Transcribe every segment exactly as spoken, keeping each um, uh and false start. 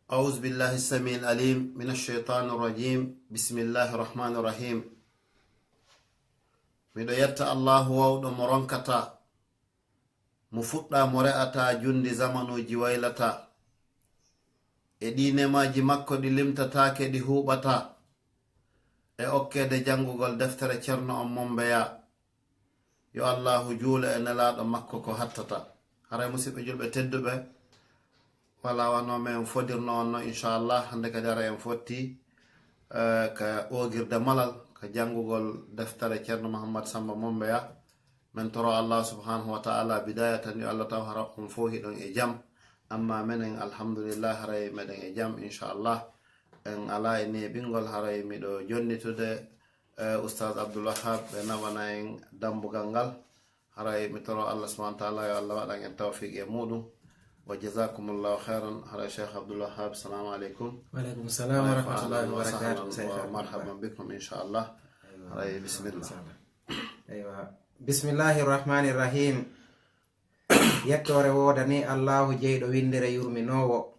أعوذ بالله السميع العليم من الشيطان الرجيم. بسم الله الرحمن الرحيم. Miɗo yetta Allahu wawɗo mo ronkataa, mo fuɗɗaa mo re'ataa, junndi zamanuuji waylataa, e ɗii nemaaji makko ɗi limtataake, ɗi huuɓataa, e okkeede janngugol deftere Ceerno on Mombeyaa. Yo Allaahu juulu e Nelaaɗo makko ko hattata. Haray, musiɓɓe julɓe tedduɓe, wala wano men fodirno on no, inchallah, hannde kadi haray en fotti, eh, ka oogirde malal, ka janngugol deftere Ceerno Muhammad Samba Mombeya. Men toro Allah subhanahu wa ta'ala bidaya tan, yo Allah taw hara on fof hiɗon e jam. Amma menen, alhamdulillah, haray meɗen e jam, inchallah. En ala e neeɓingol, haray miɗo jonnitude, eh, Oustaz Abdoul Wahab, ɓe naɓana en dambugal ngal. Haray mi toro Allah subhanahu wa ta'ala, yo Allah waɗan en tawfiq e muɗum. Wa jazakumullahu khairan. Haray Cheikh Abdoul Wahab, salamu alaikum. Wa alaikum salam wa rahmatullahi wa barakatuh. Wa marhaban bikum, inchallah. Haray, bismillah. Eywa. Bismillahi rahmani rahim. Yettoore woodani Allahu jeyɗo winndere yurminoowo,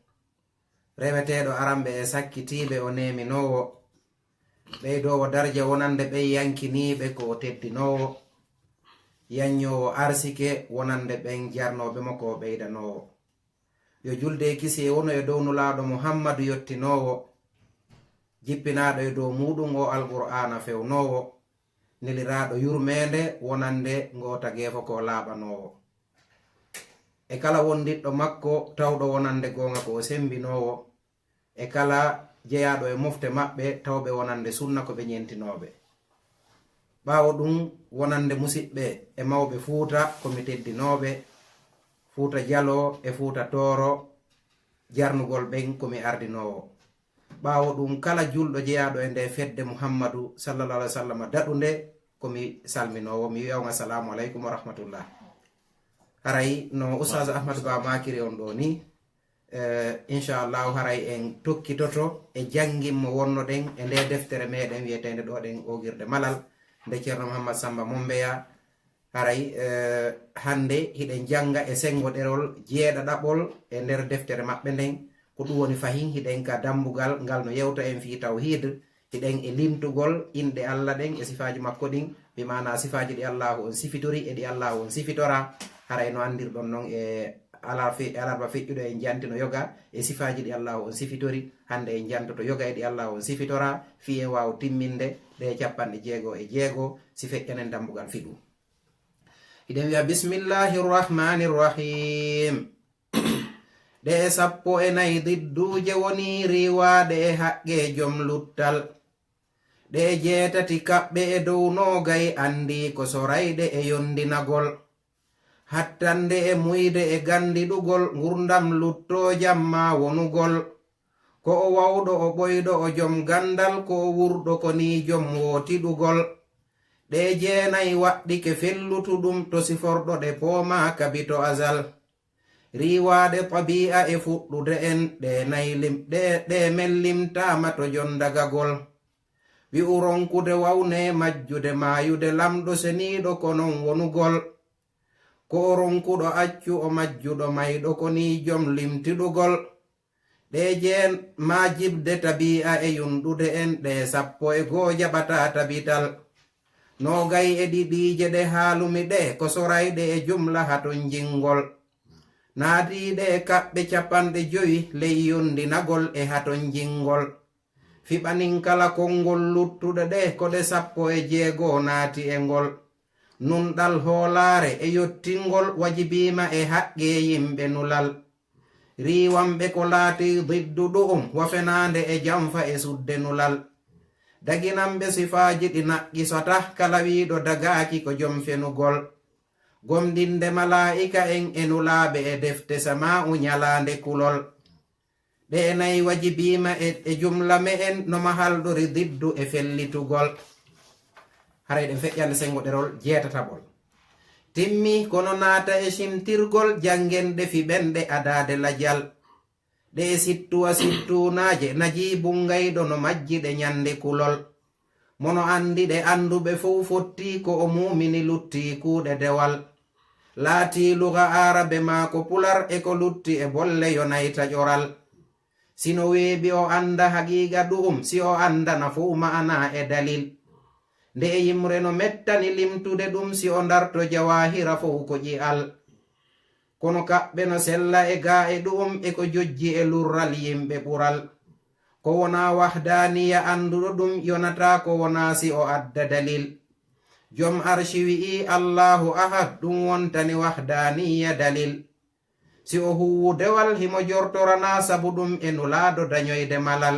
reweteeɗo aranɓe e sakkitiiɓe o neeminoowo, ɓeydoowo darja wonande ɓen yankiniiɓe ko o teddinoowo, yanyoowo arsike wonande ɓen jarnooɓe mo ko o ɓeydanoowo. Yo julde e kisiyee wonu e dow Nulaaɗo Muhammadu yottinoowo, jippinaaɗo e dow muuɗum o Alqur'aana fewnoowo, neliraaɗo yurmeende wonande ngoo tageefo ko o laaɓanoowo. E kala wondiɗɗo makko tawɗo wonande goonga ko o sembinoowo, e kala jeyaaɗo e mofte maɓɓe tawɓe wonande sunna ko ɓe ñentinooɓe. Ɓaawo ɗum, wonande musiɓɓe e mawɓe Fuuta ko mi teddinooɓe, Fuuta Jaloo e Fuuta Tooro, jarnugol ɓen ko mi ardinoowo. Ɓaawo ɗum, kala julɗo jeyaaɗo e nde fedde Muhammadu sallallahu alaihi wa sallam daɗunde, ko mi salminoowo, mi wi'a on assalamu alaikum wa rahmatullah. Haray no Ustaz Ahmad Ba maakiri on ɗoo ni, eh, inchallahu, haray en tokkitoto e janngin mo wonnoɗen e nde deftere meɗen wi'eteende ɗoo ɗen Oogirde Malal, nde Ceerno Muhammad Samba Mombeya. Haray, eh, hannde hiɗen jannga e senngo ɗerol jeeɗaɗaɓol e nder deftere maɓɓe nden. Ko ɗum woni fahin hiɗen ka dambugal ngal no yewta en fii tawhiid, hiɗen e limtugol inɗe Allah ɗen e sifaaji makko ɗin, bi maana sifaaji ɗi Allahu on sifitori e ɗi Allahu on sifitora. Haray no anndirɗon non e alarfe-, alarba feƴƴuɗo en jantino yoga e sifaaji ɗi Allahu on sifitori. Hannde en jantoto yoga e ɗi Allahu on sifitora, fii en waawa timminde ɗe capanɗe jeego e jeego, si feƴƴanen dambugal fiɗu. Hiɗen wi'a, bismillahi rahmani rahim. Ɗe e sappo e nayi didduuje woni riiwaaɗe e haqqe jom luttal. Ɗe e jeetati kaɓɓe e dow noogay anndi ko sorayɗe e yondinagol. Hattande e muyde e ganndiɗugol ngurdam luttoo jamma wonugol. Ko o wawɗo, o ɓoyɗo, o jom ganndal, ko o wurɗo, ko nii jom wootiɗugol. Ɗe jeenay waɗɗike fellutuɗum to siforɗo ɗe poomaa kabi to azal. Riiwaaɗe tabii'a e fuɗɗude en, ɗe nay lim-, ɗe, ɗe men limtaama to jondagagol. Wi'u ronkude wawne majjude maayude lamɗo seniiɗo ko non wonugol. Ko o ronkuɗo accu o majjuɗo mayɗo ko nii jom limtiɗugol. Ɗe jeen maa jibde tabii'a e yunɗude en ɗe sappo e goo jaɓata tabital. Noogay e ɗiɗiije ɗe haalumi ɗe ko sorayɗe e jumla haton jingol. Naatiiɗe e kaɓɓe capanɗe jowi ley yondinagol e haton jingol. Fiɓanin kala konngol luttuɗe ɗe ko ɗe sappo e jeego naati e ngol. Nunɗal hoolaare e yottingol wajibiima e haqqe yimɓe nulal. Riiwanɓe ko laati diddu ɗu'um wa fenaande e janfa e sudde nulal. Daginanɓe sifaaji ɗi naqqisata kala wiiɗo dagaaki ko jom fenugol. Gomɗinde malaa'ika en e nulaaɓe e defte samaa'u ñalaande kulol. Ɗe e nay wajibiima e, e jumla me'en no mahalɗori diddu e fellitugol. Haray ɗen feƴƴande senngo ɗerol jeetataɓol. Timmi kono naata e cimtirgol janngen ɗe fiɓen ɗe adaade lajal. Ɗe e sittuwa sittuunaaje najii bungayɗo no majji ɗe ñande kulol. Mono anndi ɗe annduɓe fow fotti ko o muumini lutti kuuɗe dewal. Laatii luga aarabe maa ko pular e ko lutti e bolle yo nay taƴoral. Si no weeɓi o annda haqiiqa ɗu'um, si o anndana fow ma'ana e dalil. Nde e yimre no mettani limtude ɗum si o ndarto jawaahira fow ko ƴi'al. Kono kaɓɓe no sella e gaa e ɗu'um e ko jojji e lurral yimɓe ɓural. Ko wonaa wahdaaniya annduɗo ɗum yonataa ko wonaa si o adda dalil. Jom arshi wi'i Allaahu Ahad, ɗum wontani wahdaaniya dalil. Si o huuwu dewal himo jortoranaa sabu ɗum e nulaaɗo dañoyde malal.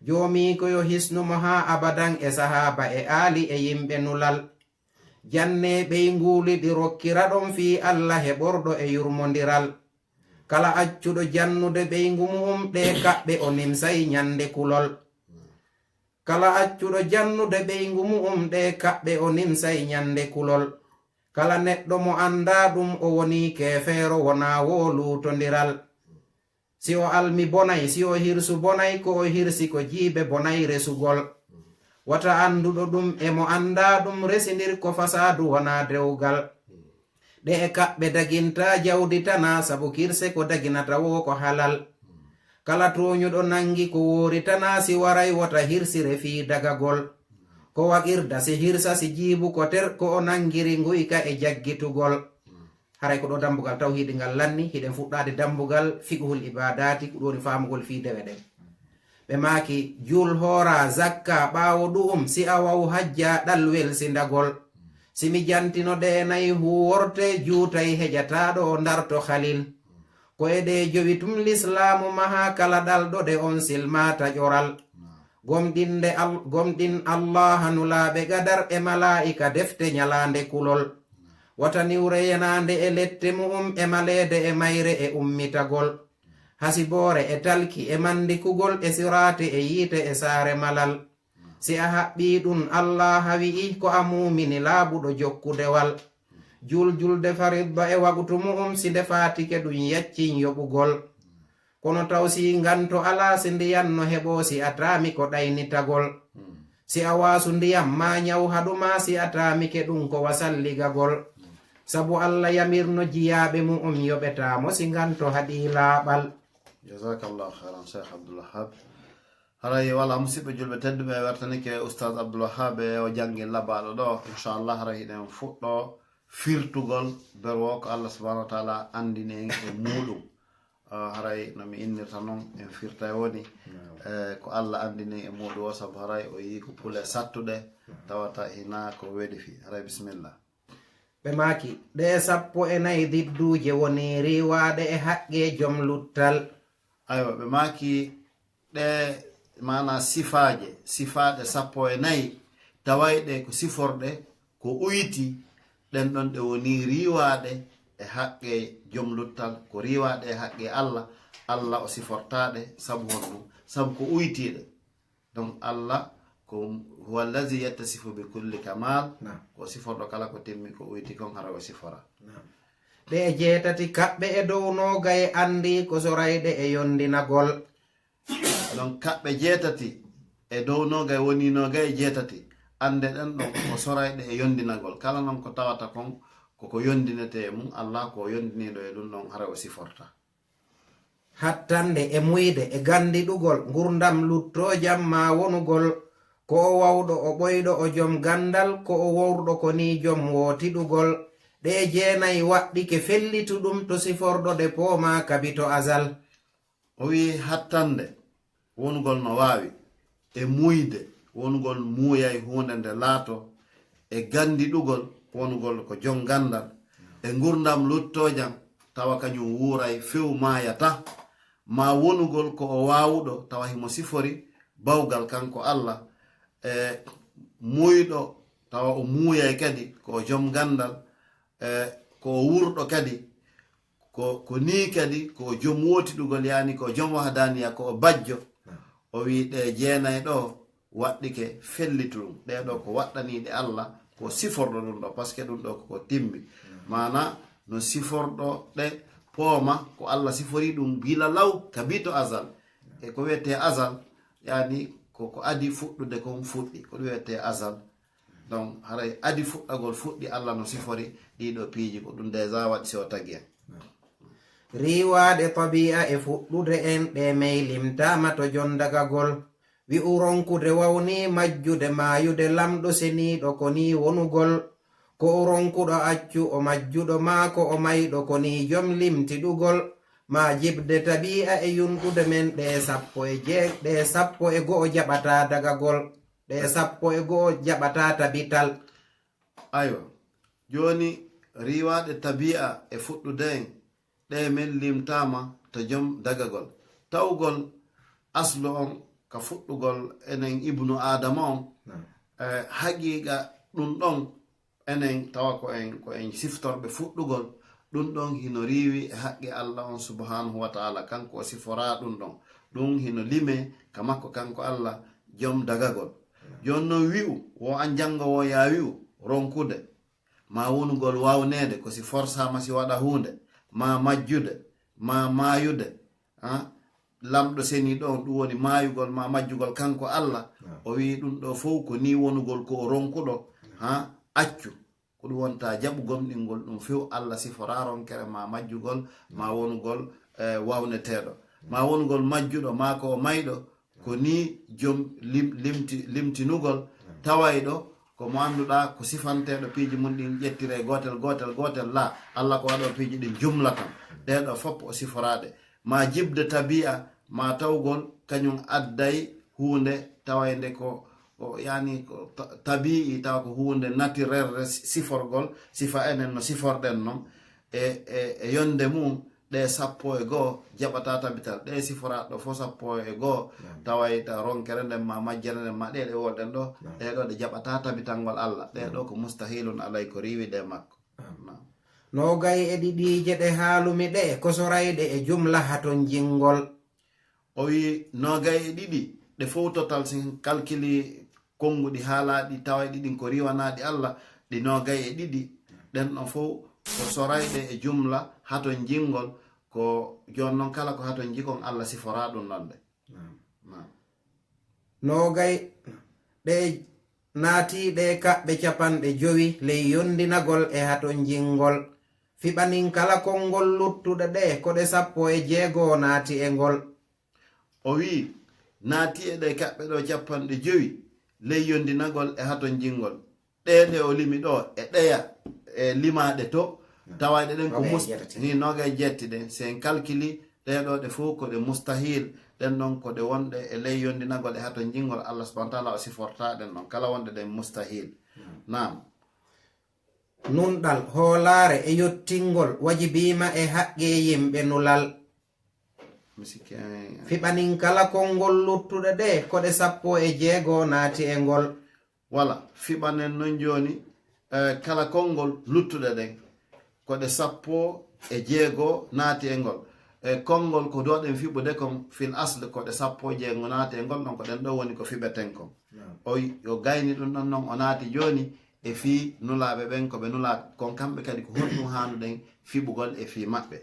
Joomi ko yo hisnu mo haa abadan e sahaaba e aali e yimɓe nulal. Janne ɓeynguuli ɗi rokkira ɗon fii Alla heɓorɗo e yurmondiral. Kala accuɗo jannude ɓeyngu mu'um ɗe kaɓɓe o nimsay ñande kulol. Kala accuɗo jannude ɓeyngu mu'um ɗe kaɓɓe o nimsay ñande kulol. Kala neɗɗo mo anndaa ɗum o wonii keefeero wonaa woo luutondiral. Si o almi bonay, si o hirsu bonay, ko o hirsi ko jiibe bonay resugol. Wata annduɗo ɗum e mo anndaa ɗum resindir ko fasaadu wonaa dewgal. Ɗe e kaɓɓe dagintaa jawdi tanaa sabu kirse ko daginata woo ko halal. Kala tooñuɗo nanngi ko woori tanaa si waray wota hirsire fii dagagol. Ko waɗirda si hirsa si jiibu ko ter ko o nanngiri nguyka e jaggitugol. Haray ko ɗo dambugal tawhiidi ngal lanni, hiɗen fuɗɗaade dambugal fiqhul ibaadaati, ko ɗum woni faamugol fii dewe ɗen. Ɓe maaki, jul hoora zakka ɓaawo ɗu'um, si a waw hajja ɗal welsindagol. Si mi jantino ɗe nayi huuworte, juutay heƴataaɗo o ndarto halil. Ko e ɗe jowi tum lislaamu maha kala ɗalɗo ɗe on silmaata ƴoral. Gomɗinde Al-, gomɗin Allaaha nulaaɓe gadar e malaa'ika defte ñalaande kulol. Wata niwre yenaande e lette mu'um e maleede e mayre e ummitagol. Hasiboore e talki e manndikugol e siraati e yiite e saare malal. Si a haɓɓii ɗun, Allaaha wi'i ko a muumini laaɓuɗo jokkudewal. Juul julde faridda e waqtu mu'um si nde faatike ɗun yaccin yoɓugol. Kono taw si nganto alaa si ndiyan no heɓoo si a taami ko ɗaynitagol. Si a waasu ndiyam maa ñaw haɗu maa si a taamike ɗun ko wasalligagol. Sabu Alla yamirno jiyaaɓe mu'um yoɓetaa mo si nganto haɗii laaɓal. Jazakallahu khairan, Cheikh Abdul Wahab. Haray wala musidɓe julɓe tedduɓe, wertanike Oustaz Abdul Wahab e o janngi labaaɗo ɗo. Inchallah, haray hiɗen fuɗɗo firtugol berwo ko Allah subhanahu wa taala anndini en e muɗum. Ah, haray no mi innirta non, en firtay woni, eh, ko Allah anndini en e muɗum o, sabu haray o yii ko pule sattuɗe, tawata hina ko weɗi fi. Haray bisimilla. Ɓe maaki, ɗee sappo e nayi didduuje woni riiwaaɗe e haqqe jom luttal. Aywa, ɓe maaki ɗe, maana sifaaje, sifaaɗe sappo e nayi, tawayɗe ko siforɗe, ko uyti, ɗen ɗon ɗe woni riiwaaɗe e haqqe jom luttal, ko riiwaaɗe e haqqe Allah, Allah o sifortaaɗe, sabu honɗum? Sabu ko uytiiɗe. Donc, Allah ko huwa allazi yattasifu bi kulli kamal, Naam. Ko siforɗo kala ko timmi, ko uyti kon, hara o sifora. Ɗe e jeetati kaɓɓe e dow noogay anndi ko sorayɗe e yondinagol. Donc, kaɓɓe jeetati e dow noogay woni noogay e jeetati, annde ɗen ɗon ko sorayɗe e yondinagol. Kala non ko tawata kon, koko yondinete e mum, Allah ko yondiniiɗo e ɗum ɗon, hara o siforta. Hattande e muyde e ganndiɗugol ngurdam luttoojam maa wonugol ko o wawɗo o ɓoyɗo o jom ganndal ko o wowrɗo ko nii jom wootiɗugol. Ɗee jeenay waɗɗike fellituɗum to siforɗo ɗe poomaa kabi to asal. O wi'i hattande wonugol no waawi, e muuyde wonugol muuyay huunde nde laato, e ganndiɗugol wonugol ko jom ganndal, e ngurdam luttoojam tawa kañum wuuray few maayata, maa wonugol ko o waawuɗo tawa himo sifori bawgal kanko Allah, e muuyɗo tawa o muuyay kadi ko o jom ganndal, e ko o wuurɗo kadi, ko, ko nii kadi ko o jom wootiɗugol, yaani ko o jom wahdaaniya, ko o bajjo. O wi'i ɗe jeenay ɗo waɗɗike fellituɗum. Ɗee ɗo ko waɗɗaniiɗe Allah, ko siforɗo ɗum ɗo, parce que ɗum ɗo ko timmi. Maana no siforɗo ɗe pooma, ko Allah sifori ɗum bila law, ka bito azal. E ko wiyetee azal, yaani ko ko adi fuɗɗude kon fuɗɗi, ko ɗum wiyetee azal. Donc haray adi fuɗɗagol fuɗɗi, Allah no sifori ɗiɗo piiji, ko ɗum déjà waɗi si o tagi en. Riiwaaɗe tabi'a e fuɗɗude en, ɗe mey limtaama to jon dagagol. Wi'u ronkude wawni majjude maayude lamɗo seniiɗo ko nii wonugol. Ko o ronkuɗo accu o majjuɗo maa ko o mayɗo ko nii jom limtiɗugol. Maa jibde tabi'a e yunɗude men ɗe sappo e jeeg-, ɗe sappo e go'o jaɓataa dagagol. Ɗe sappo e go'o jaɓataa tabital. Aywa, jooni riiwaaɗe tabi'a e fuɗɗude en, ɗe men limtaama to jom dagagol. Tawgol aslu on ka fuɗɗugol enen ibnu Aadama on, eh, haqiiqa ɗum ɗon enen tawa ko en, ko en siftorɓe fuɗɗugol, ɗum ɗon hino riiwi e haqqe Allah on subhanahu wa ta'ala, kanko o siforaa ɗum ɗon. Ɗum hino limee ka makko kanko Allah jom dagagol. Jooni non wi'u, wo an janngo wo yaa wi'u, ronkude, maa wonugol wawneede, ko si forsaama si waɗa huunde, maa majjude, maa maayude, ha? Lamɗo seniiɗo on, ɗum woni maayugol maa majjugol kanko Allah. Naam. O wi'i ɗum ɗo fow ko nii wonugol ko o ronkuɗo, ha? Accu. Ko ɗum wonta jaɓu gomɗingol ɗum few, Allah siforaa ronkere maa majjugol, maa wonugol, eh, wawneteeɗo, maa wonugol majjuɗo, maa ko o mayɗo, ko nii jom lim-, limti-, limtinugol tawayɗo ko mo annduɗaa ko sifanteeɗo piiji mum ɗin ƴettiree gootel, gootel, gootel, laa, Allah ko waɗoo piiji ɗin jumlatan. Ɗee ɗoo fof o siforaade. Maa jibde tabi'a, maa tawgol kañum adday huunde tawaynde ko, ko, yani, ko ta-, tabi'i, tawa ko huunde naturel, si-, siforgol, sifa enen no siforɗen non. E, e, e yonde mum, ɗe sappo e goo jaɓata tabital. Ɗe siforaɗo fof sappo e goo, naam, tawayta ronkere nden ma majjere nden ma ɗe ɗe wolɗen ɗo, naam, ɗe ɗo ɗe jaɓata tabitangol Allah. Ɗe, naam, ɗo ko mustahilun alay, ko riiwi ɗe makko. Naam. Naam. Noogay e ɗiɗiije ɗe haalumi ɗe, ko sorayɗe e jumla haton jingol. O wi noogay e ɗiɗi, ɗe fow total, si en kalkili konnguɗi haalaaɗi, tawayɗi ɗin ko riiwanaaɗi Allah, ɗi noogay e ɗiɗi, ɗen ɗon fow ko sorayɗe e jumla haton jingol, ko jooni non kala ko haton jikon Allah siforaa ɗum non de. Naam. Naam. Noogay ɗe naati ɗe kaɓɓe capanɗe jowi ley yondinagol e haton jingol. Fiɓanin kala konngol luttuɗe ɗe, ko ɗe sappo e jeego naati e ngol. O wi'i, naati e ɗe kaɓɓe ɗo capanɗe jowi ley yondinagol e haton jingol. Ɗe ɗe o limi ɗo, e ɗeya, e limaaɗe to, tawayɗe ɗen ko noogay e mus-, jeetati. Ni noogay e jeetti ɗen. Si en kalkili, ɗe ɗo ɗe fow ko ɗe mustahil, ɗen ɗon ko ɗe wonɗe e ley yondinagol e haton jingol Allah subhanahu wa ta'ala o siforta ɗen ɗon. Kala wonɗe ɗen mustahil. Naam. Naam. Nunɗal, hoolaare e yottingol wajibiima e haqqe yimɓe nulal. Mi sikki, eh, fiɓanin kala konngol luttuɗe ɗe, ko ɗe sappo e jeego naati e ngol. Wala, fiɓanen non jooni, eh, kala konngol luttuɗe ɗen, ko ɗe sappo e jeego naati e ngol. Eh, konngol ko doɗen fiɓude kon fil asli, ko ɗe sappo e jeego naati e ngol, ɗon ko ɗen ɗo woni ko fiɓeten kon. Naam. O, o gayni ɗum ɗon non, o naati jooni e fii nulaaɓe ɓen, ko ɓe nulaa kon kamɓe kadi, ko honɗum haanuɗen fiɓugol e fii maɓɓe.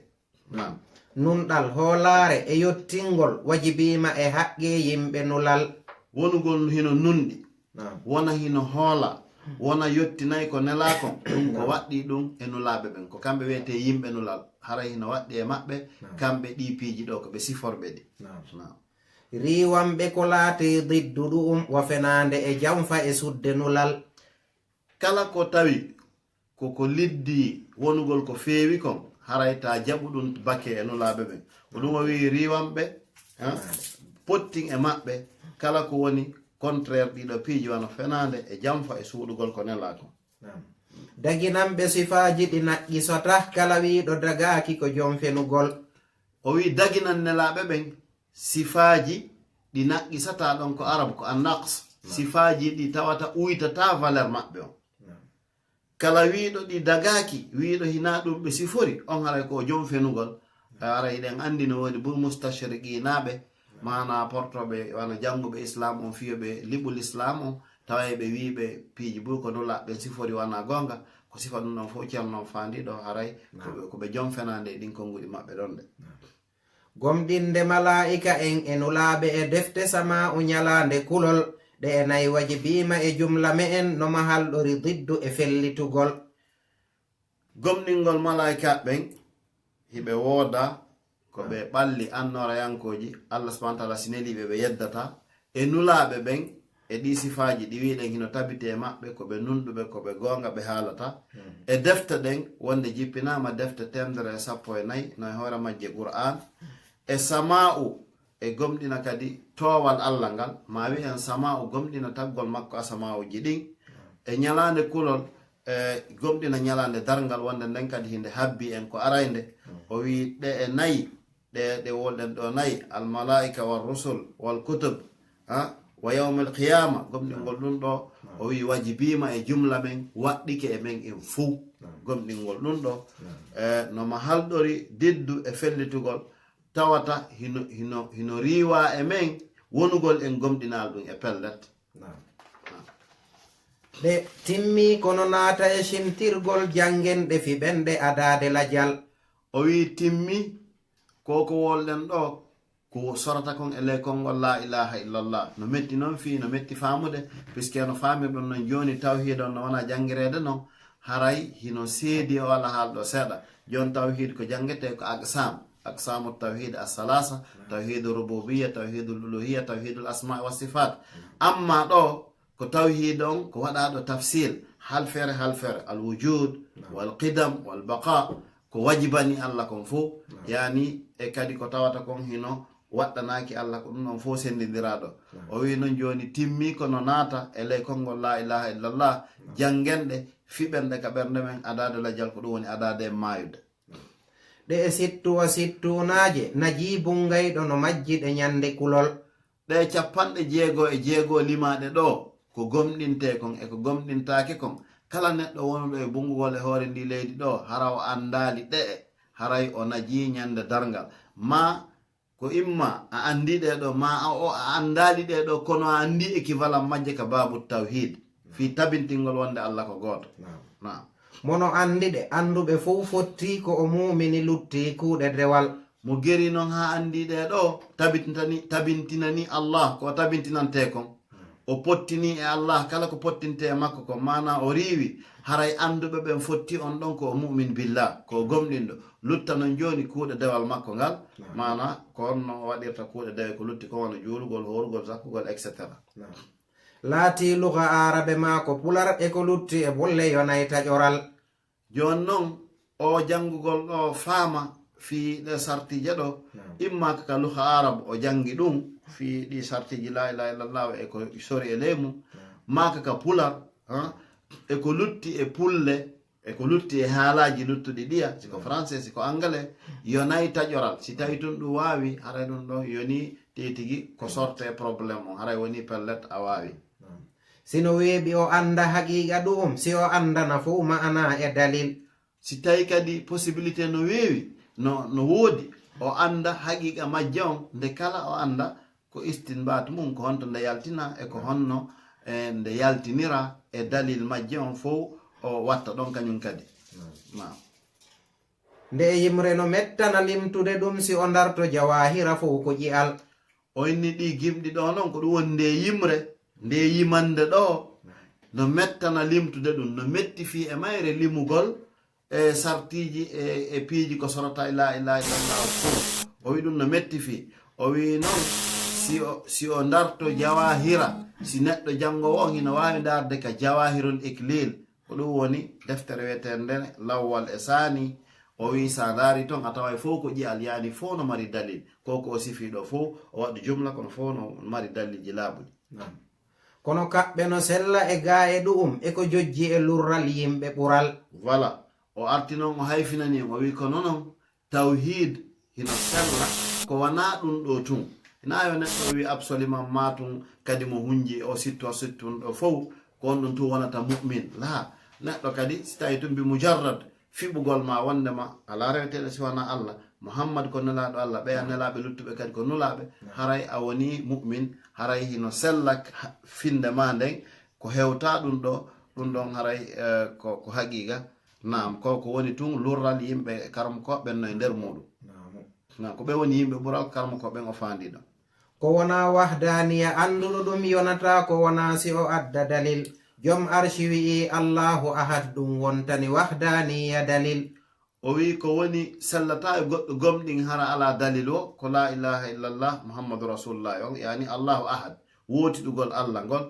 Naam. Nunɗal, hoolaare e yottingol wajibiima e haqqe yimɓe nulal. Wonugol hino nunɗi, naam, wona hino hoola, wona yottinay ko nelaa kon, ɗum ko, naam, waɗɗii ɗum e nulaaɓe ɓen. Ko kamɓe wiyetee yimɓe nulal. Haray hino waɗɗii e maɓɓe, naam, kamɓe ɗii piiji ɗo, ko ɓe siforɓe ɗi. Naam. Naam. Riiwanɓe ko laati diddu ɗu'um wa fenaande e jamfa e sudde nulal. Kala ko tawi ko, ko liddi wonugol ko feewi kon, haray ta jaɓu ɗum bake e nulaaɓe ɓen. Ko ɗum o wi'i riiwanɓe, ha, pottin e maɓɓe kala ko woni contraire ɗiɗo piiji, wano fenaande e jamfa e suuɗugol ko nelaa kon. Naam. Daginanɓe sifaaji ɗi naqqisata, kala wiiɗo dagaaki ko jom fenugol. O wi'i daginan nelaaɓe ɓen sifaaji ɗi naqqisata, ɗon ko Arab ko an-naqs, naam, sifaaji ɗi tawata uytata valeur maɓɓe on. Naam. Kala wiiɗo ɗi dagaaki, wiiɗo hinaa ɗum ɓe sifori, on haray ko o jom fenugol. Haray hiɗen anndi no woni bur mustashriqinaaɓe, maanaa portooɓe, wano jannguɓe Islaam on, fiyooɓe liɓu Lislaam on, taway ɓe wiiɓe piiji buy ko nulaaɓe ɓen sifori wanaa goonga, ko sifa ɗum ɗon fof Ceerno on faandi ɗo, haray ko ɓe, ko ɓe jom fenaande e ɗin konnguɗi maɓɓe ɗon de. Naam. Gomɗinde malaa'ika en e nulaaɓe e defte samaa'u ñalaande kulol, ɗe e nay wajibiima e jumla me'en no mahalɗori diddu e fellitugol. Gomɗingol malaa'ikaaɓe ɓen, hiɓe wooda, ko ɓe ɓalli annorayankooji, Allah subhanahu wa ta'ala si neli ɓe, ɓe yeddata, e nulaaɓe ɓen, e ɗii sifaaji ɗi wi'ɗen hino tabiti e maɓɓe, ko ɓe nunɗuɓe, ko ɓe goonga, ɓe haalata. E defte ɗen, wonde jippinaama defte teemedere e sappo e nay, no e hoore majje Qur'aan, e samaa'u, e gomɗina kadi toowal Allah ngal, ma wi'en samaa'u gomɗina taggol makko asamaa'uji ɗin, e ñalaande kulol, e gomɗina ñalaande darngal, wonde nden kadi hinde habbi en ko araynde. O wi'i ɗe e nay, ɗe, ɗe wolɗen ɗo nay, al malaa'ika wal rusul wal kutub, ha, wa yawmil qiyama, gomɗingol ɗum ɗo, o wi'i wajibiima e jumla men, waɗɗike e men en fuu. Gomɗingol ɗum ɗo, e no mahalɗori diddu e fellitugol, tawata hino, hino, hino riiwa e men wonugol en gomɗinal ɗum e pellet. Ɗe timmi kono naata e sintirgol janngen ɗe fiɓen ɗe adaade lajal. O wi'i timmi, ko ko wolɗen ɗo, ko sorata kon e ley konngol la ilaha illallah. No metti noon fii, no metti faamude, puisque no faamirɗon noon jooni tawhiid on no wona janngireede noon, haray hino seedi o ala haal ɗo seeɗa. Jooni tawhiid ko janngetee ko aqsam, aqsamu tawhiid as-salasa, tawhiidu rububiyya, tawhiidul uluhiyya, tawhiidul asma wa sifat. Amma ɗo, ko tawhiid on, ko waɗaaɗo tafsil, halfere, halfere, al wujud, wal qidam, wal baqa, ko wajibani Allah kon fof, yani, e kadi ko tawata kon hino waɗɗanaaki Allah, ko ɗum ɗon fof senndindiraaɗo. O wi'i noon jooni timmi kono naata e ley konngol la ilaha illallah, janngen ɗe, fiɓen ɗe ka ɓernde men, adaade lajal ko ɗum woni adaade en maayude. Ɗe e sittu wa sittuunaaje, najii bunngayɗo no majji ɗe ñande kulol. Ɗe capanɗe jeego e jeego limaaɗe ɗo, ko gomɗintee kon e ko gomɗintaake kon, kala neɗɗo wonuɗo e bunngugol e hoore ndii leydi ɗo, hara o anndaali ɗe'e, haray o najii ñande darngal. Maa ko imma a anndii ɗee ɗo, maa a, o a anndaali ɗee ɗo, kono a anndii équivalent majje ka baabu tawhiid, fii tabintingol wonde Allah ko gooto. Naam. Naam. Mo no anndi ɗe, annduɓe fof fotti ko o muumini lutti kuuɗe dewal. Mo geri noon haa anndii ɗee ɗo, tabintani, tabintinani Allah ko o tabintinantee kon. O pottini e Allah kala ko pottintee e makko kon, maanaa o riiwi, haray annduɓe ɓen fotti on ɗon ko o mu'min billah, ko o gomɗinɗo. Lutta non jooni kuuɗe dewal makko ngal, maanaa ko honno o waɗirta kuuɗe dewe ko lutti kon, wano juulugol, hoorugol, zakkugol, et cetera. Naam. Laatii luga aarabe maa ko pular e ko lutti e bolle yonay taƴoral. Jooni non, o janngugol ɗo faama fii ɗe sartiije ɗo, naam, imma ka, ka luga arab o janngi ɗum, fii ɗi sartiiji la ilaha illallah e ko sori e ley mum, naam, maa ka, ka pular, ha, e ko lutti e pulle, e ko lutti e haalaaji luttuɗi ɗiya, si ko, naam, français, si ko anglais, yonay taƴoral. Si tawi tun ɗum waawi, haray ɗum ɗon yoni tigi tigi ko sorte problème on, haray woni pellet a waawi. Naam. Si no weeɓi o annda haqiiqa ɗu'um, si o anndana fow ma'anaa e dalil. Si tawi kadi possibilité no weewi, no, no woodi, o annda haqiiqa majje on, nde kala o annda ko istinbaat mum, ko honto nde yaltina e ko honno, e, nde yaltinira e dalil majje on fow, o watta ɗon kañum kadi. Naam. Nde e yimre no mettana limtude ɗum si o ndarto jawaahira fow ko ƴi'al. O inni ɗii gimɗi ɗoo non ko ɗum woni ndee yimre, ndee yimannde ɗoo, no mettana limtude ɗum, no metti fii e mayre limugol e sartiiji e, e piiji ko sorata e laa ilaaha illallah fof. O wi ɗum no metti fii. O wi noon, si o, si o ndarto jawaahira, si neɗɗo janngo o hino waawi ndaarde ka jawaahirul iklil, ko ɗum woni deftere wiyeteende lawwal e saani. O wi sa ndaari toon a taway fof ko ƴi'al, yaani fof no mari dalil. Ko ko o sifii ɗo fof, o waɗi jumla, kono fof no mari dalilji laaɓuɗi. Naam. Kono kaɓɓe no sella e gaa e ɗu'um, e ko jojji e lurral yimɓe ɓural. Voilà. O arti noon, o hayfinani en, o wi kono noon, tawhiid hino sella. Ko wanaa ɗum ɗoo tun. Hinaa yo neɗɗo wi absolument maa tun kadi mo hunji o sitto sittunɗo fow, ko on ɗum tun wonata mu'min. Laa, neɗɗo kadi si tawi tun bi mujarrad fiɓugol ma wondema alaa reweteeɗo si wanaa Allah, Muhammad ko nelaaɗo Allah, ɓeya nelaaɓe luttuɓe kadi ko nulaaɓe, haray a wonii mu'min, haray hino sella finnde maa nden, ko hewtaa ɗum ɗoo, ɗum ɗon haray, eh, ko, ko haqiiqa. Naam, ko ko woni tun lurral yimɓe karamokooɓe ɓen no e nder muuɗum. Naam. Na ko ɓe woni yimɓe ɓural karmo ko ɓen o faandiɗo. Ko wona wahdaniya annduɗo ɗum yonata ko wona si o adda dalil. Jom arshi wi'i Allahu ahad, ɗum wontani wahdaniya dalil. O wi ko woni sellata e goɗɗo gomɗin hara ala dalil o ko la ilaha illallah muhammadu rasulullah on, yani Allahu ahad, wotiɗugol Allah ngol.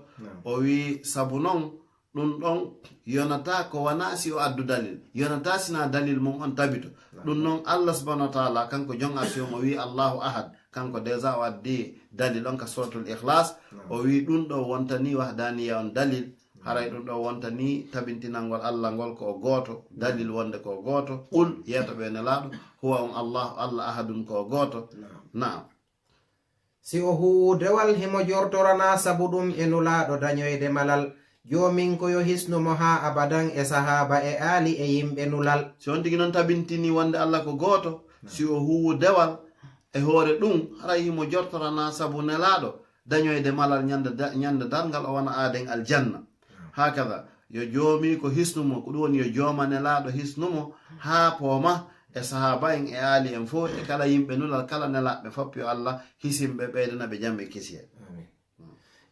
O wi sabu non ɗum ɗon yonata ko wana si o addu dalil, yonata sina dalil mum on tabito. Ɗum non Allah subhanahu wa taala kanko jon arshi on o wi Allahu ahad, kanko déjà o addi dalil on ka suratul ikhlas. O wi ɗum ɗo wontani wahdaniya on dalil. Haray ɗum ɗo wontani tabintinangol Allah ngol ko o gooto, dalil wonde ko o gooto. Qul, yeeto ɓe nelaaɗo, huwa on Allah, Allah ahadun ko o gooto. Naam. Si o huwu dewal himo jortorana sabu ɗum e nulaaɗo dañoyde malal. Joomin ko yo hisnu mo haa abadan e sahaaba e aali e yimɓe nulal. Si on tigi non tabintini wonde Allah ko gooto, si o huwu dewal e hoore ɗum, haray himo jortorana sabu nelaaɗo dañoyde malal ñande da- ñande darngal o wona aaden aljanna. Hakada, yo joomi ko hisnu mo, ko ɗum woni yo jooma nelaaɗo hisnu mo haa pooma e sahaaba en e aali en fof e kala yimɓe nulal kala nelaaɓe fof yo Allah hisin ɓe ɓeydana ɓe jam e kisiyee.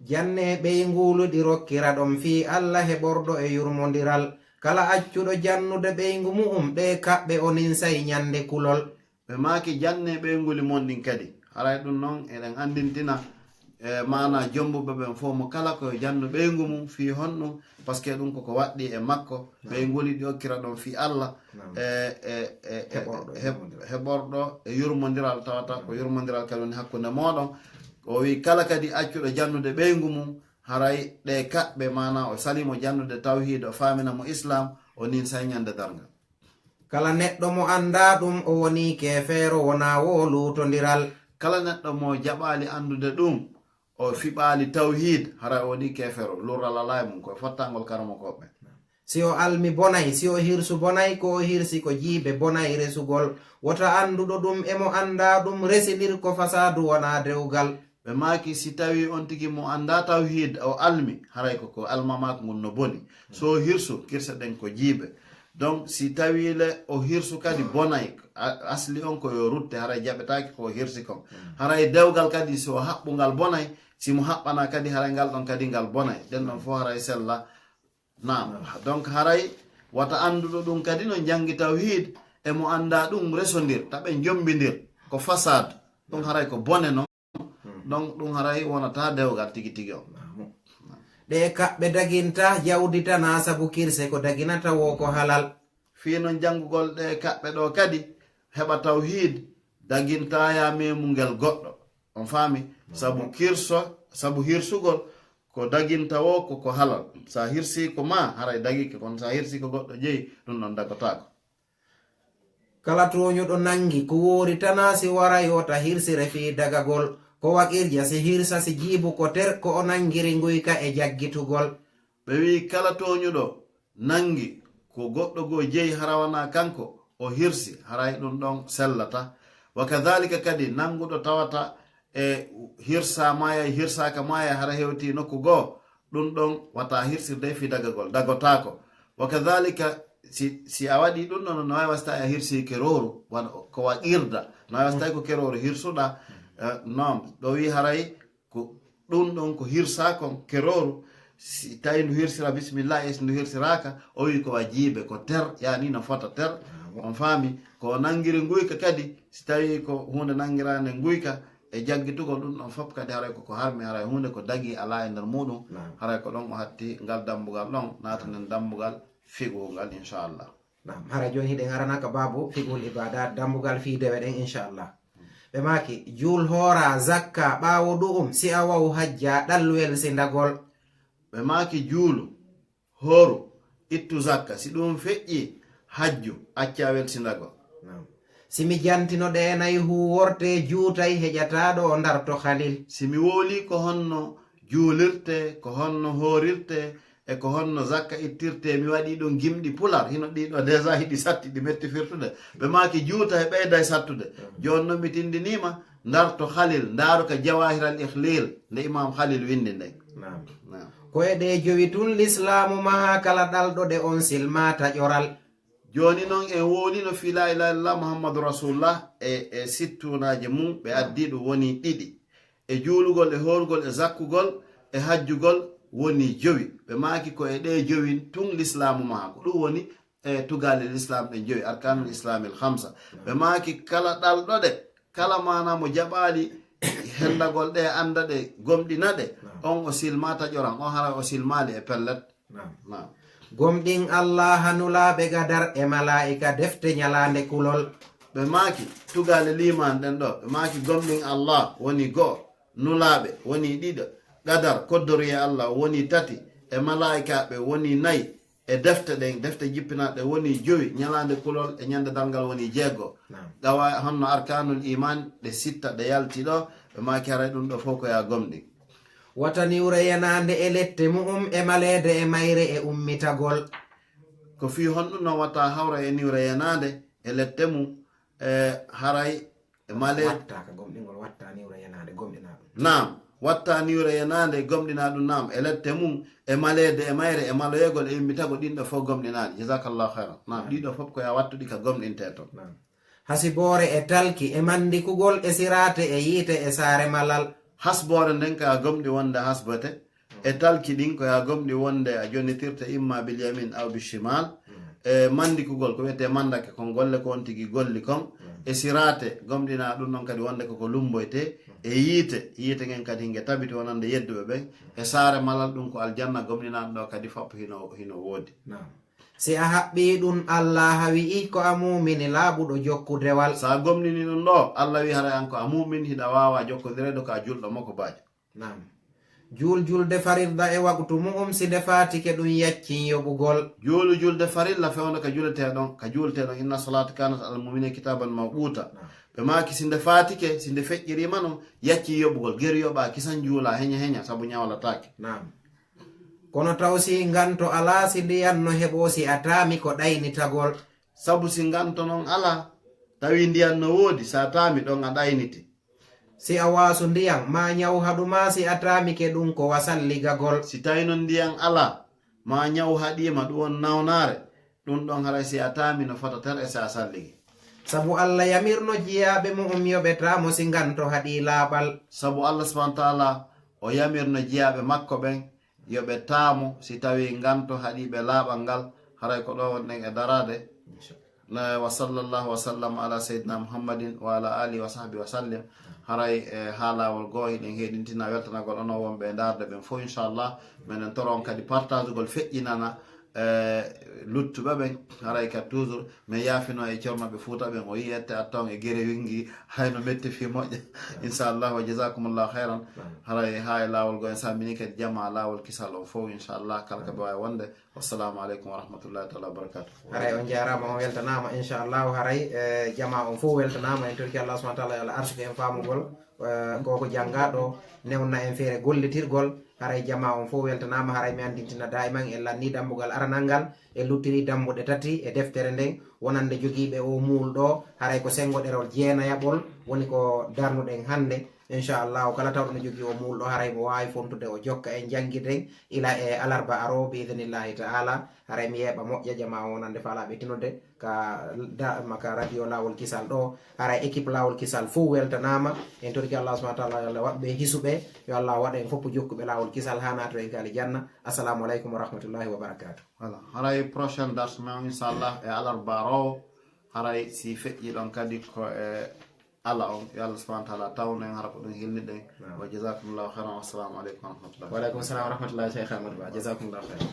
Janne ɓeynguuli ɗi rokkira ɗon fii Alla heɓorɗo e yurmondiral. Kala accuɗo jannude ɓeyngu mu'um, ɗee kaɓɓe o ninsay ñande kulol. Ɓe maaki, janne ɓeynguuli mon ɗin kadi. Haray ɗum non eɗen anndintina e maana jombuɓe ɓen fof mo kala ko yo jannu ɓeyngu mum fii honɗum, parce que ɗum koko waɗɗi e makko. Ɓeynguuli ɗi okkira ɗon fii Alla e e e e heɓorɗo e yurmondiral, tawata ko yurmondiral kadi woni hakkunde mooɗon. O wi kala kadi accuɗo jannude ɓeyngu mum, haray ɗe kaɓɓe, maana o salimo jannude tawhiid, o faamina mo Islaam, o ninsay ñande darngal. Kala neɗɗo mo anndaa ɗum, o wonii keefeero, wonaa wo luutondiral. Kala neɗɗo mo jaɓaali anndude ɗum, o fiɓaali tawhiid, haray o wonii keefeero, lurral alaa e mum, ko e fottangol karamokooɓe. Si o almi bonay, si o hirsu bonay, ko o hirsi ko jiibe bonay resugol. Wota annduɗo ɗum e mo anndaa ɗum resindir ko fasaadu wonaa dewgal. Ɓe maaki, si tawii on tigi mo anndaa tawhiid, o almi, haray ko ko almamaako ngun no boni. So o hirsu, kirse ɗen ko jiibe. Donc si tawii le o hirsu kadi bonay, a- asli on ko yo rutte, haray jaɓetaaki ko o hirsi kon. Haray dewgal kadi si o haɓɓungal bonay, si mo haɓɓanaa kadi haray ngal ɗon kadi ngal bonay. Ɗen ɗon fof haray sella. Naam. Donc haray wata annduɗo ɗum kadi no janngi tawhiid e mo anndaa ɗum resondir, taɓe njombindir. Ko fasaad. Ɗum haray ko bone non. Donc ɗum haray wonata dewgal tigi tigi on. Ɗe kaɓɓe daginta jawdi tana sabu kirse ko daginata wo ko halal. Fii non janngugol ɗe kaɓɓe ɗo kadi heɓa tawhiid daginta ya memungel goɗɗo. On faami? Sabu kirso, sabu hirsugol ko daginta wo ko ko halal. Sa hirsi ko ma haray dagike, kono sa hirsi ko goɗɗo jeyi, ɗum ɗon dagotaako. Kala tooñuɗo nanngi ko woori tana si waray wota hirsire fii dagagol. Ko waɗirja si hirsa si jiibu ko ter ko o nanngiri nguyka e jaggitugol. Ɓe wi'i kala tooñuɗo nanngi ko goɗɗo goo jeyi hara wanaa kanko o hirsi, haray ɗum ɗon sellata. Wa kadhalika kadi nannguɗo tawata e hirsa maaya, hirsaaka maaya hara hewti nokku goo, ɗum ɗon wata hirsirde fii dagagol, dagotaako. Wa kadhalika si, si a waɗi ɗum ɗon no waawi wasta a hirsi kerooru, wano ko wa qirda, no waawi wasta ko kerooru hirsuɗa. Eh, non, ɗo wi haray ko ɗum ɗon ko hirsa kon kerooru, si tawi ndu hirsira bismillah e si ndu hirsiraka, o wi ko wa jiibe ko ter, yani no fota ter. On faami? Ko nanngiri nguyka kadi, si tawi ko huunde nanngirande nguyka e jaggitugol ɗum ɗon fof kadi haray ko ko harmi, haray huunde ko dagi alaa e nder muɗum. Haray ko ɗon o hatti ngal dambugal ɗon, naatanen dambugal fiqhu ngal inchallah. Naam, hara jooni hiɗen arana ka baabu fiqhul ibadat, dambugal fii dewe ɗen inchallah. Ɓe maaki, juul hoora zakka, ɓaawo ɗu'um si a waw hajja ɗal welsindagol. Ɓe maaki, juulu, hooru, ittu zakka, si ɗum feƴƴi, hajju, acca welsindagol. Naam. Si mi jantino ɗee nay huuworte juutay heƴataaɗo o ndarto Khalil. Si mi wowlii ko honno juulirte, ko honno hoorirte, e ko honno zakka ittirte, mi waɗii ɗum gimɗi pular, hino ɗii ɗoo déjà hiɗi satti, ɗi metti firtude. Ɓe maaki juuta e ɓeyda e sattude. Jooni non mi tindiniima, ndarto Khalil, ndaaru ka Jawahiral Ikhlil, nde Imam Khalil winndi nden. Naam. Naam. Ko e ɗee jowi tun lislaamu maha kala ɗalɗo ɗe on silma taƴoral. Jooni noon en wowlino fii laa ilaaha illallah Muhammadu Rasulullah e, e sittuunaaji mum ɓe addi ɗum woni ɗiɗi. E juulugol, e hoorugol, e zakkugol, e hajjugol woni jowi. Ɓe maaki ko e ɗee jowi tun lislaamu maako. Ɗum woni e tugaale lislaam ɗen jowi, arkaanul islaamil hamsa. Ɓe maaki kala ɗalɗo ɗe, kala maanaa mo jaɓaali hendagol ɗe, annda ɗe, gomɗina ɗe, on o silmaa taƴoran, on haray o silmaali e pellet. Naam. Naam. Gomɗin Allah, nulaaɓe gadar e malaa'ika, defte, ñalaande kulol. Ɓe maaki, tugaale liimaan ɗen ɗo, ɓe maaki gomɗin Allah woni go'o, nulaaɓe woni ɗiɗo, gadar, koddoruyee Allah woni tati, e malaa'ikaaɓe woni nayi, e defte ɗen, defte jippinaaɗe woni jowi, ñalaande kulol e ñande darngal woni jeego. Naam. Ɗawa honno arkaanul iimaan ɗe sitta ɗe yalti ɗo, ɓe maaki haray ɗum ɗo fof ko yaa gomɗin. Wata niwre yenaande e lette mu'um e maleede e mayre e ummitagol. Ko fii honɗum non wata hawra e niwre yenaande e lette mum, e haray e maleede. Watta ka gomɗingol, watta niwre yenaande, gomɗinaa ɗum. Naam, watta niwre yenaande, gomɗinaa ɗum, naam, e lette mum, e maleede e mayre, e maloyegol, e immitagol, ɗin ɗo fof gomɗinaaɗi. Jazakallahu khairan. Naam, ɗii ɗo fof ko yaa wattuɗi ka gomɗintee ton. Naam. Hasiboore e talki, e manndikugol, e siraate, e yiite, e saare malal. Hasboore nden ko yaa gomɗi wonde hasbote, e talki ɗin ko yaa gomɗi wonde a jonnitirte imma bil yamin aw bil shimal. E manndikugol ko wiyetee manndake kon, golle ko on tigi golli kon. E siraate, gomɗinaa ɗum ɗon kadi wonde koko lummboytee. E yiite, yiite ngen kadi nge tabiti wonande yedduɓe ɓen. E saare malal ɗum ko aljanna, gomɗinaa ɗum ɗo kadi fop hino, hino woodi. Naam. Si a haɓɓii ɗum, Allaaha wi'i ko a muumini laaɓuɗo jokku dewal. So a gomɗini ɗum ɗo, Allah wi'i haray an ko a muumini, hiɗa waawaa jokkondireede ko a julɗo makko baajo. Naam. Juul julde farilda e waqtu mu'um, si nde faatike ɗum yaccin yoɓugol. Juulu julde farilla fewndo ka juletee ɗon, ka juletee ɗon, inna salata kanat alal mu'minina kitaban mawquta. Naam. Ɓe maaki si nde faatike, si nde feƴƴiriima non, yaccin yoɓugol, geri yoɓaa, kisan juulaa, heña heña, sabu ñawlataake. Naam. Kono taw si nganto alaa, si ndiyan no heɓoo, si a taami ko ɗaynitagol. Sabu si nganto non alaa, tawi ndiyan no woodi, si a taami ɗon a ɗayniti. Si a waasu ndiyan, maa ñaw haɗu maa, si a taamike ɗum ko wa salligagol. Si tawi non ndiyan alaa, maa ñaw haɗii ma, ɗum won nawnaare, ɗum ɗon haray si a taami no fota ter e si a salligi. Sabu Allah yamirno jiyaaɓe mu'um yoɓe taamo si nganto haɗii laaɓal. Sabu Allah subhanahu wa ta'ala o yamirno jiyaaɓe makko ɓen yo ɓe taamo si tawii nganto haɗii ɓe laaɓal ngal, haray ko ɗo wonɗen e daraade. Inchallah. Na, wa sallallahu wa sallam ala sayyidina Muhammadin wa ala alihi wa sahbihi wa sallim. Haray, e, haa laawol goo, hiɗen heɗintina weltanagol onon wonɓe e ndaarde ɓen fof, inchallah. Menen toro on kadi partagegol, feƴƴinana, e, luttuɓe ɓen. Haray ka toujours, men yaafino e cornoɓe Fuuta ɓen, o yi'i ette atta on e gere wingi, hayno metti fii moƴƴa. Inchallah, wa jazakumullahu khairan. Haray haa e laawol goo, en sammini kadi jamaa laawol kisal on fof, inchallah, kala ka ɓe waawi wonde. Wassalamu aleykum wa rahmatullahi taala wa barakatuh. Haray on jaaraama, on weltanaama, inchallahu. Haray, e, jamaa on fof weltanaama. En torki Allah subhanahu wa taala yo Allah arsuku en faamugol, e, ko ko janngaa ɗo, newna en feere gollitirgol. Haray jamaa on fof weltanaama. Haray mi anndintina daa'iman en lannii dambugal aranal ngal, en luttiri dambuɗe tati e deftere nden, wonande jogiiɓe oo muul ɗo. Haray ko senngo ɗerol jeenayaɓol woni ko darnuɗen hannde. Inchallahu, kala tawɗo no jogii oo muul ɗo, haray mo waawi fontude, o jokka en janngirden ila e alarba aroowo, bi idnillahi taala. Haray mi yeeɓa moƴƴa jamaa o wonande faalaaɓe tinude ka da-, ma ka radio Laawol Kisal ɗo. Haray équipe Laawol Kisal fof weltanaama. En torki Allah subhanahu wa taala yo Allah waɗ ɓe hisuɓe, yo Allah waɗ en fof jokkuɓe Laawol Kisal haa naato en ka aljanna. Assalamu aleykum wa rahmatullahi wa barakatuh. Voilà, haray prochain dars men, inchallah, e alarba aroowo. Haray si feƴƴi ɗon kadi ko e Allah on, yo Allah subhanahu wa taala tawnu en, hara ko ɗum hilniɗen. Naam. Wa jazakumullahu khairan, wassalamu aleykum wa rahmatullahi. Wa aleykum salam wa rahmatullahi, Cheikh Amadou Ba. Jazakumullahu khairan.